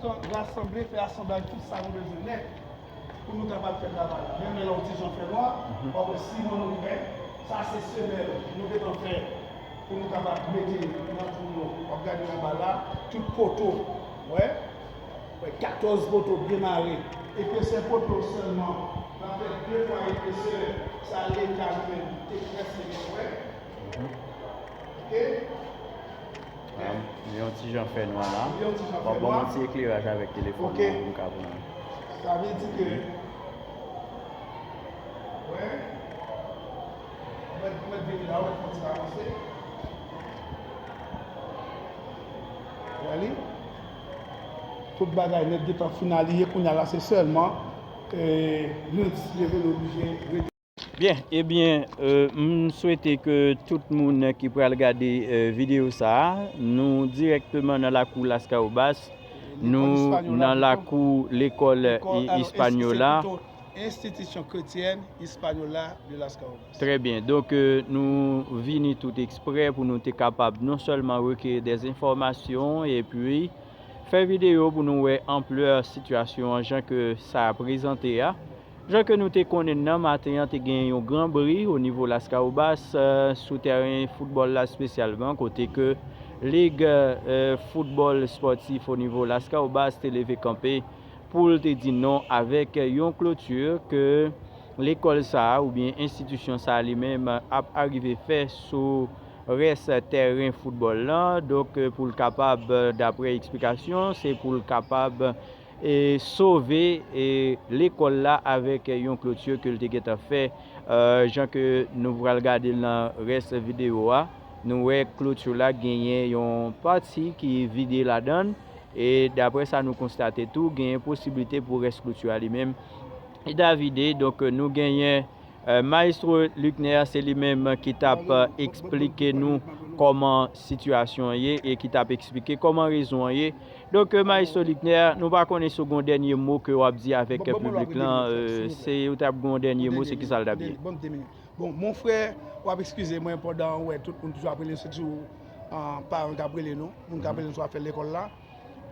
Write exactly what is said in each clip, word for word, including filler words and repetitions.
Rasanble, fè asanblaj tout sa nou bezwen nèt pou nou kapab fè travay la. Menm lè yon ti jan fè nwa, w ap wè si nou nou prè. Sa se semèl nou gentan fè pou nou kapab mete nan twou yo. W ap gade anba la, tout poto, wè, wè, katòz poto byen mare. Epesè poto sèlman, n ap fè de fwa epesè sa Leta li menm te prèske gen, wè. Oke? Yon ti jan fè nwa la. W ap ban mwen ti ekleraj avèk telefòn nan pou m ka pran. Sa vle di ke, wè, mwen, mwen vini la, wè, fon ti avanse. Wè li? Tout bagay nèt gentan finalize, kounye a la, se sèlman, eh, lendi, leve nou oblije rete. Byen, ebyen, euh, m swete ke tout moun ki pral gade, euh, videyo sa a, nou dirèkteman nan lakou Lascahobas, nou nan lakou lekòl Espanyòl la. Enstitisyon Kretyèn Hispaniola de Lascahobas. Trè byen. Donk, euh, nou vini tout eksprè pou nou te kapab non sèlman rekiyi dè enfòmasyon epi fè videyo pou nou wè anplè sitiyasyon an jan ke sa prezante a. Jan ke nou te konnen nan maten an, te gen yon gran bri o nivo Lascahobas, euh, sou tèren foutbòl la espesyalman, kote ke lig, euh, foutbòl espòtif o nivo Lascahobas te leve kanpe pou l te di non avèk yon kloti ke lekòl sa a oubyen enstitisyon sa a li menm ap arive fè sou rès tèren foutbòl lan. Donk, pou l kapab, daprè eksplikasyon, se pou l kapab e sove, e lekòl la avèk yon kloti ke l te gentan fè. Euh, jan ke nou pral gade l nan rès videyo a, nou wè kloti la genyen yon pati ki vide ladan l, e daprè sa nou konstate tou, genyen posiblite pou rès kloti a li menm li ta vide. Donk, nou genyen Euh, Maestro Luckner, se li menm ki t ap, euh, eksplike nou kòman sitiyasyon an ye e ki t ap eksplike kòman rezon an ye. Donk, euh, Maestro Luckner, nou pa konnen si w gen yon dènye mo ke w ap di avèk piblik lan, euh, se ou t ap gen yon dènye mo, se kisa l t ap ye? Bon, mon frè, w ap eskize mwen pandan w wè tout moun toujou ap rele, sitou, euh, paran k ap rele nou, moun k ap rele nou sou afè lekòl la.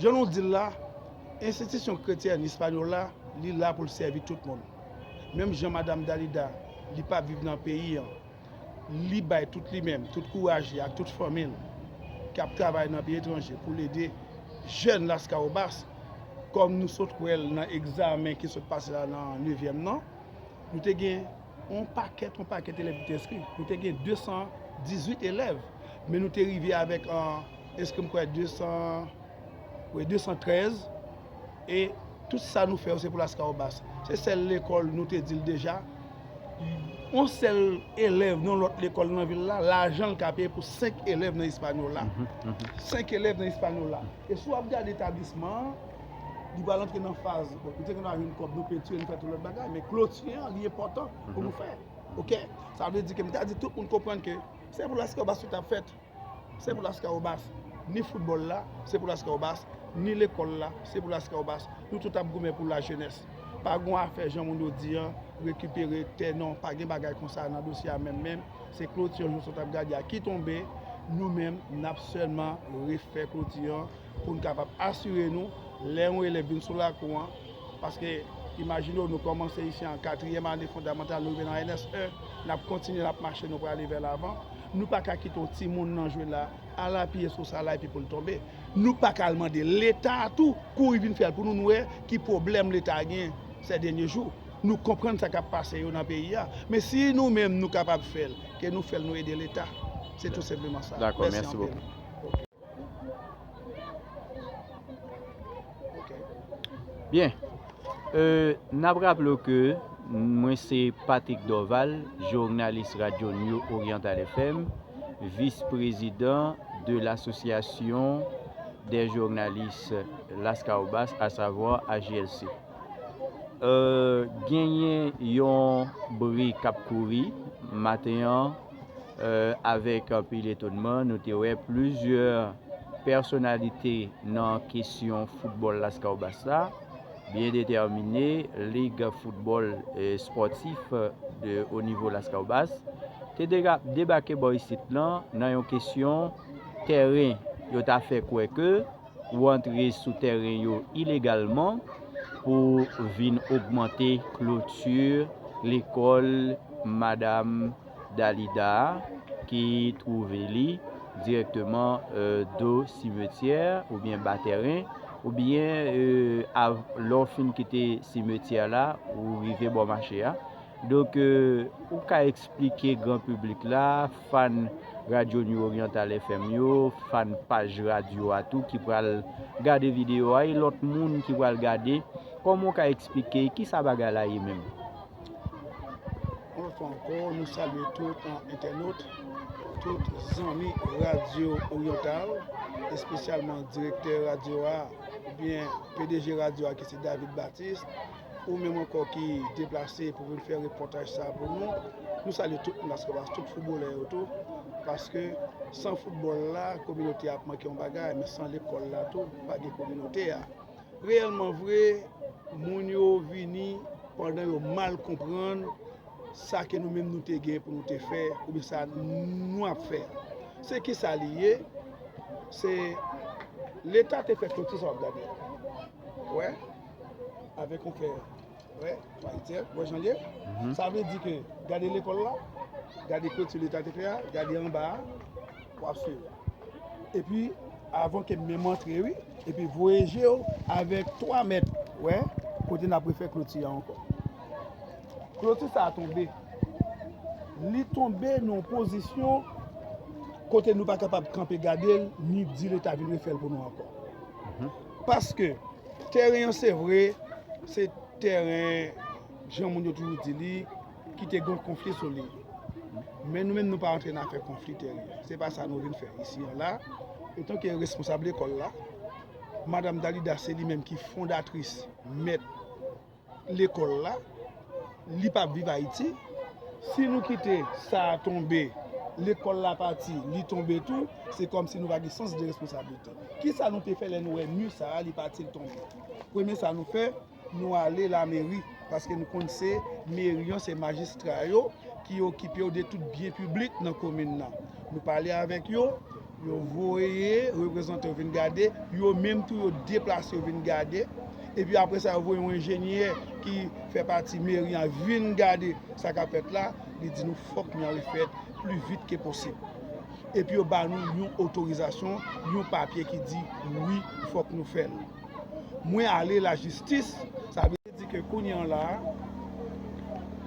Jan nou di l la, enstitisyon kretyèn Espanyòl la, li la pou l sèvi tout moun. Menm jan Madam Dalida, li pa viv nan peyi an, li bay tout li menm, tout kouraj li ak tout fanmi l k ap travay nan peyi etranje pou l ede jèn Lascahobas, kòm nou sot wè l nan egzamen ki sot pase la nan nevyèm nan, nou te gen yon pakèt, yon pakèt elèv ki te enskri. Nou te gen de san dizuit elèv, men nou te rive avèk, an, enskri, m kwè, de san, wi, de san trèz, e tout sa nou fè yo, se pou Lascahobas. Se sèl lekòl, nou te di l deja, yon sèl elèv nan lòt lekòl nan vil la, lajan l ka peye pou senk elèv nan Espanyòl la. Senk elèv nan Espanyòl la. E si w ap gade etablisman an, li pral antre nan faz, bon, nou te gen dwa jwenn kòb, nou pentire, nou fè tout lòt bagay, men kloti an, li enpòtan pou nou fè. Oke? Sa vle di ke m ta di tout moun konprann ke se pou Lascahobas tout ap fèt. Se pou Lascahobas. Ni foutbòl la, se pou Lascahobas. Ni lekòl la, se pou Lascahobas. Nou tout ap goumen pou lajenès. Pa gon afè jan moun yo di an, rekipere tè, non, pa gen bagay konsa nan dosye a menm, menm. Se kloti an, jan w sot ap gade a ki tonbe, nou menm, n ap sèlman refè kloti an pou n kapab asire nou, lè yon elèv vin sou lakou an, paske imajine w, nou kòmanse isi an katriyèm ane fondamantal, nou rive nan N S E, n ap kontinye, n ap mache, nou prale vè lavan. Nou pa ka kite yon timoun nan jwe la, al apiye sou sa la epi pou l tonbe. Nou pa ka al mande Leta a tou kouri vin fè l pou nou, nou wè ki pwoblèm Leta a gen sè dènye jou. Nou konprann sa k ap pase yo nan peyi a. Men si nou menm nou kapab fè l, ke nou fè l, nou ede Leta. Se tou senpleman sa. Dakò, mèsi anpil. Byen. Euh, n ap raple w ke mwen se Patrick Dorval, jounalis Radyo New Oriental F M, vis prezidan de l'Association des Journalistes Lascahobas, à savoir A J L C. Euh, genyen yon bri k ap kouri maten an, euh, avèk anpil etonnman, nou te wè plizyè pèsonalite nan kesyon foutbòl Lascahobas la, byen detèmine, lig foutbòl, eh, espòtif de o nivo Lascahobas, te dega-, debake bò isit lan nan yon kesyon tèren. Yo ta fè kwè ke ou antre sou tèren yo ilegalman pou vin ogmante kloti lekòl Madam Dalida a, ki twouve li dirèkteman, euh, do simetyè oubyen ba tèren, oubyen, euh, av-, lè w fin kite simetyè la, ou rive bò mache a. Donk, euh, ou ka eksplike gran piblik la, fan Radyo New Oriental F M yo, fan paj radyo a tou ki pral gade videyo a, e lòt moun ki pral gade, kòman w ka eksplike kisa bagay la ye menm? Yon lòt fwa ankò, nou salye tout, uh, entènot, tout zanmi Radyo Oryantal, espesyalman direktè radyo a, oubyen P D G radyo a ki se David Baptiste, ou menm ankò ki deplase pou vin fè repòtaj sa pou nou. Nou salye tout moun, paske tout foutbolè yo tou, paske san foutbòl la, kominote a ap manke yon bagay, men san lekòl la tou, pa gen kominote a. Reyèlman vre, moun yo vini pandan yo mal konprann sa ke nou menm nou te gen pou nou te fè, oubyen sa nou ap fè. Se kisa li ye? Se Leta te fè kloti sa w ap gade. Wè, avèk yon fè, wè, pa egzanp, wè jan l ye. Sa vle di ke gade lekòl la, gade kloti Leta te fè a, gade anba a, w ap swiv. Epi, avan ke m menm antre, wi, epi voye je w avèk twa mèt, wè, kote n ap refè kloti a ankò. Kloti sa a tonbe. Li tonbe nan yon pozisyon kote nou pa kapab kanpe gade l, ni di Leta vin refè l pou nou ankò. Paske tèren an, se vre, se tèren, jan moun yo toujou di li, ki te gen konfli sou li. Men nou menm, nou pa antre nan afè konfli tèren. Se pa sa nou vin fè isi an la. Antanke responsab lekòl la, Madam Dalida, se li menm ki fondatris, mèt lekòl la. Li p ap viv Ayiti. Si nou kite sa a tonbe, lekòl la pati, li tonbe tou, se kòmsi nou pa gen sans de responsablite. Kisa nou te fè lè nou wè mi sa a, li pati, li tonbe? Premye sa nou fè, nou ale lameri, paske nou konn se meri an, se majistra yo ki okipe yo de tout byen piblik nan komin nan. Nou pale avèk yo, yo voye reprezante yo vin gade, yo menm tou yo deplase yo vin gade, epi apre sa yo voye yon enjenyè ki fè pati meri an vin gade sa k ap fèt la, li di nou fòk mi an refèt pli vit ke posib. Epi yo ba nou yon otorizasyon, yon papye ki di wi, fòk nou fè l. Mwen ale lajistis, sa vle di ke kounye an la,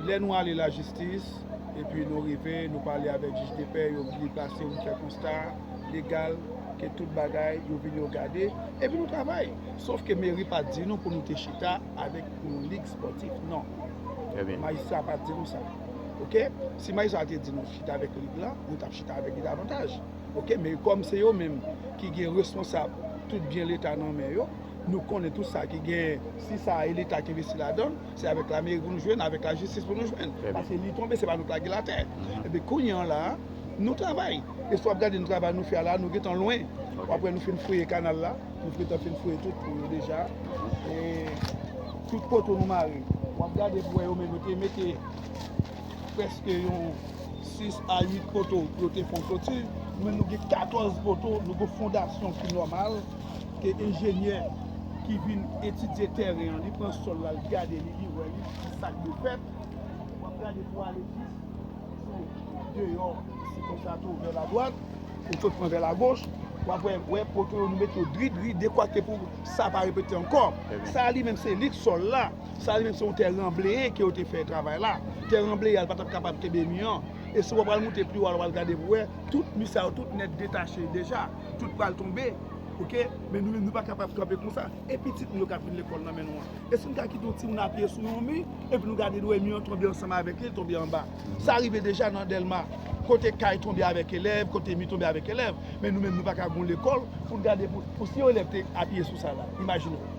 lè nou ale lajistis, epi nou rive, nou pale avèk jij de pè, yo deplase, yo fè konsta legal ke tout bagay, yo vin yo gade, epi nou travay. Sòf ke meri pa t di nou pou nou te chita avèk yon lig spòtif, non. Majistra pa t di nou sa. Oke? Si majistra te di nou chita avèk lig la, nou t ap chita avèk li davantaj. Oke, men kòm se yo menm ki gen responsab tout byen Leta nan men yo, nou konnen tout sa ki gen, si sa e Leta ki envesti ladan l, se avèk lameri pou nou jwenn, avèk lajistis pou nou jwenn. Paske li tonbe, se pa nou k lage l atè. Ebyen, kounye an la, nou travay. E si w ap gade nou travay nou fè a la, nou gentan lwen. W ap wè nou fin fouye kanal la, nou gentan fin fouye tout pou yo deja. E tout poto nou mare. W ap gade pou wè yo menm, yo te mete prèske yon sis a uit poto pou yo te fè yon kloti. Nou menm nou gen katòz poto, nou gen fondasyon ki nòmal, ke enjenyè ki vin etidye tèren an, li pran sòl la, li gade li, li wè li, ki sa k dwe fèt. W ap gade pou ale jis sou deyò, si konsa tou vè ladwat, ou sot pran vè lagoch, w ap wè, wè poto yo nou mete yo dri dri, dekwa ke pou sa pa repete ankò. Sa li menm se lig sòl la. Sa li menm se yon tè ranbleye ke yo te fè travay la. Tè ranbleye a, l pa t ap kapab kenbe mi an. E si w pral moute pli wo a, w pral gade pou wè, tout mi sa yo tout nèt detache deja. Tout pral tonbe. Oke? Men nou menm nou pa kapab kanpe konsa. E pitit nou yo k ap vin lekòl nan men nou an. E si n ka kite yon timoun apiye sou yon mi, epi nou gade nou wè mi an tonbe ansanm avèk li, l tonbe anba. Sa rive deja nan Dèlma. Kote kay tonbe avèk elèv, kote mi tonbe avèk elèv. Men nou menm nou pa ka gon lekòl pou n gade pou, pou si yon elèv te apiye sou sa la. Imajine w.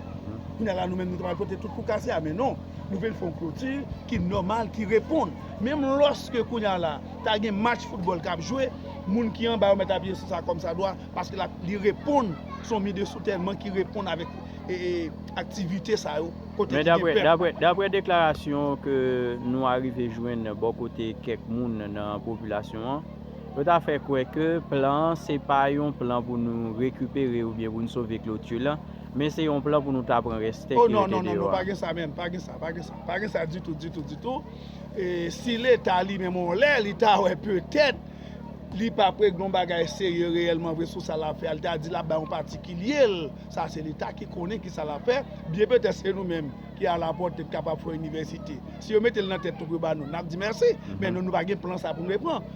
Kounye a la, nou menm, nou ta pral pote tout kou kase a, men non. Nou vin fè yon kloti ki nòmal, ki reponn. Menm lòske kounye a la, ta gen match foutbòl k ap jwe, moun ki anba yo mèt apiye sou sa kòmsadwa, paske l ap, li reponn, se yon mi de soutènman ki reponn avèk, e, e, aktivite sa yo, kote ki gen pèp. Men daprè, daprè, daprè deklarasyon ke nou arive jwenn bò kote kèk moun nan popilasyon an, Yo ta fè kwè ke plan an se pa yon plan pou nou rekipere oubyen pou nou sove kloti lan, men se yon plan pou nou ta pran rès tè ki rete deyò a. Oh non, non, non, non, pa gen sa menm, pa gen sa, pa gen sa, pa gen sa ditou, ditou, ditou. E si Leta li menm yon lè, li ta wè petèt, li p ap regle yon bagay serye reyèlman vre sou sa l ap fè a, li ta di l ap bay yon patikilye l, sa se Leta ki konnen ki sa l ap fè, byen petèt se nou menm ki alapòte k kapab fè yon inivèsite. Si yo mete l nan tèt nou pou yo ba nou, n ap di mèsi, men nou, nou pa gen plan sa pou nou pran.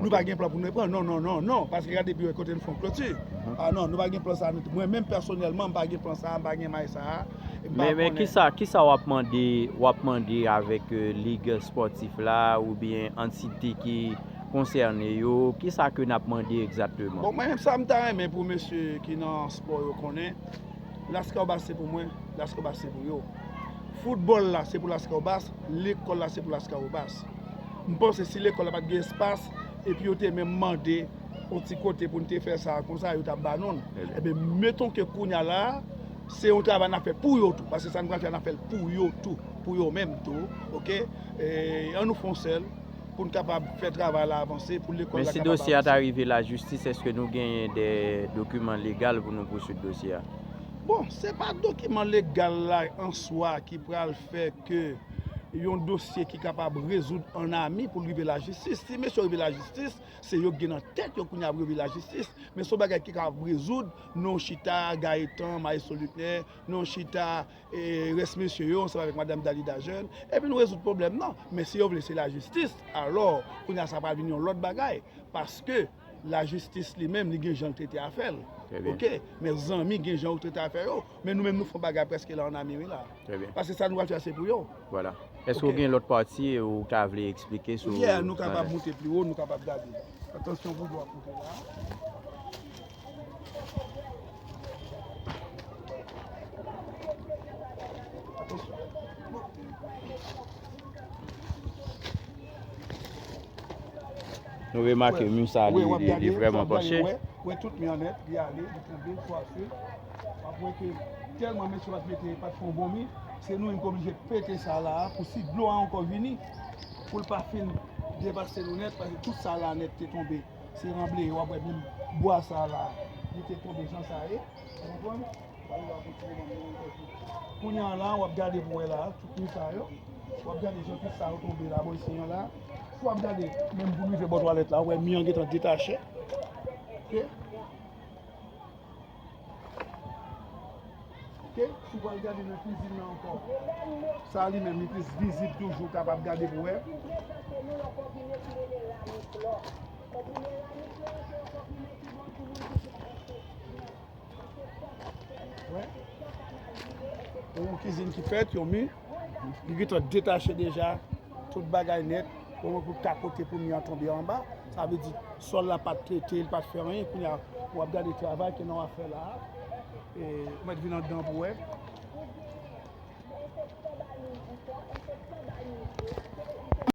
Nou pa gen plan pou nou pran. Non, non, non, non. Paske gade pi wè kote n fè yon kloti. Ah non, nou pa gen plan sa. Mwen menm pèsonèlman, m pa gen plan sa, m pa gen may sa. Men, men kisa, kisa w ap mande, w ap mande avèk, euh, lig espòtif la oubyen antite ki konsène yo? Kisa ke n ap mande egzakteman? Bon, mwen menm sa m ta renmen pou mesye ki nan spò yo konnen, Lascahobas se pou mwen, Lascahobas se pou yo. Foutbòl la se pou Lascahobas, lekòl la se pou Lascahobas. M panse si lekòl la pa t gen espas, epi yo te menm mande yon ti kote pou n te fè sa konsa, yo t ap ba nou l. Ebyen, meton ke kounye a la, se yon travay n ap fè pou yo tou, paske sa n pral fè, n ap fè l pou yo tou, pou yo menm tou, oke? E, ann nou fè yon sèl, pou n kapab fè travay la avanse, pou lekòl la kapab avanse. Men si dosye a ta rive lajistis, èske nou genyen de dokiman legal pou nou pouswit dosye a? Bon, se pa dokiman legal la an swa ki pral fè ke yon dosye ki kapab rezoud an ami pou l rive lajistis. Si mesye yo rive lajistis, se yo ki gen nan tèt yo kounye a pou yo rive lajistis, men se yon bagay ki kapab rezoud, nou chita, Gaëtan, Maestro Luckner, nou chita, e, rès mesye yo, ansanm avèk madanm Dalida Jeune, epi nou rezoud pwoblèm nan. Men si yo vle se lajistis, alò, kounye a sa pral vin yon lòt bagay, paske lajistis li menm, li gen jan l trete afè l. Oke? Men zanmi gen jan yo trete afè yo. Men nou menm, nou fè yon bagay prèske la an ami, wi, la. Paske sa nou pral fè, se pou yo. Vwala. Èske w gen lòt pati ou ta vle eksplike sou... Yeah, nou kapab moute pi wo, nou kapab gade. Atansyon pou dlo ap moute la. Atansyon. Nou remake mi sa, li, li, li vrèman panche. Wè, wè tout mi an nèt, li ale, li tonbe, swafe. W ap wè ke tèlman mesye yo pa t mete, pa t fè yon bon mi, se nou menm ki oblije pete sa la a pou si dlo a ankò vini, pou l pa fin devase nou nèt, paske tout sa la nèt te tonbe. Se ranble, w ap wè menm bwa sa la, li te tonbe jan sa ye. Ou konprann? Kounye a la, w ap gade pou wè la, tout mi sa yo. W ap gade jan tout sa yo tonbe la, bò isit la. Si w ap gade, menm pou rive bò twalèt la, w wè mi an gentan detache. Oke? Oke? Si w pral gade nan kizin nan ankò, sa li menm, li plis vizib toujou, w kapab gade pou wè. Wè. Yon kizin ki fèt, yon mi. Li gentan detache deja. Tout bagay nèt. Bon, pou kapote pou mi an tonbe anba. Sa vle di, sòl la pa t trete, li pa t fè anyen. Kounye a, w ap gade travay ke nou ap fè la a. E, ou mèt vin anndan pou wè.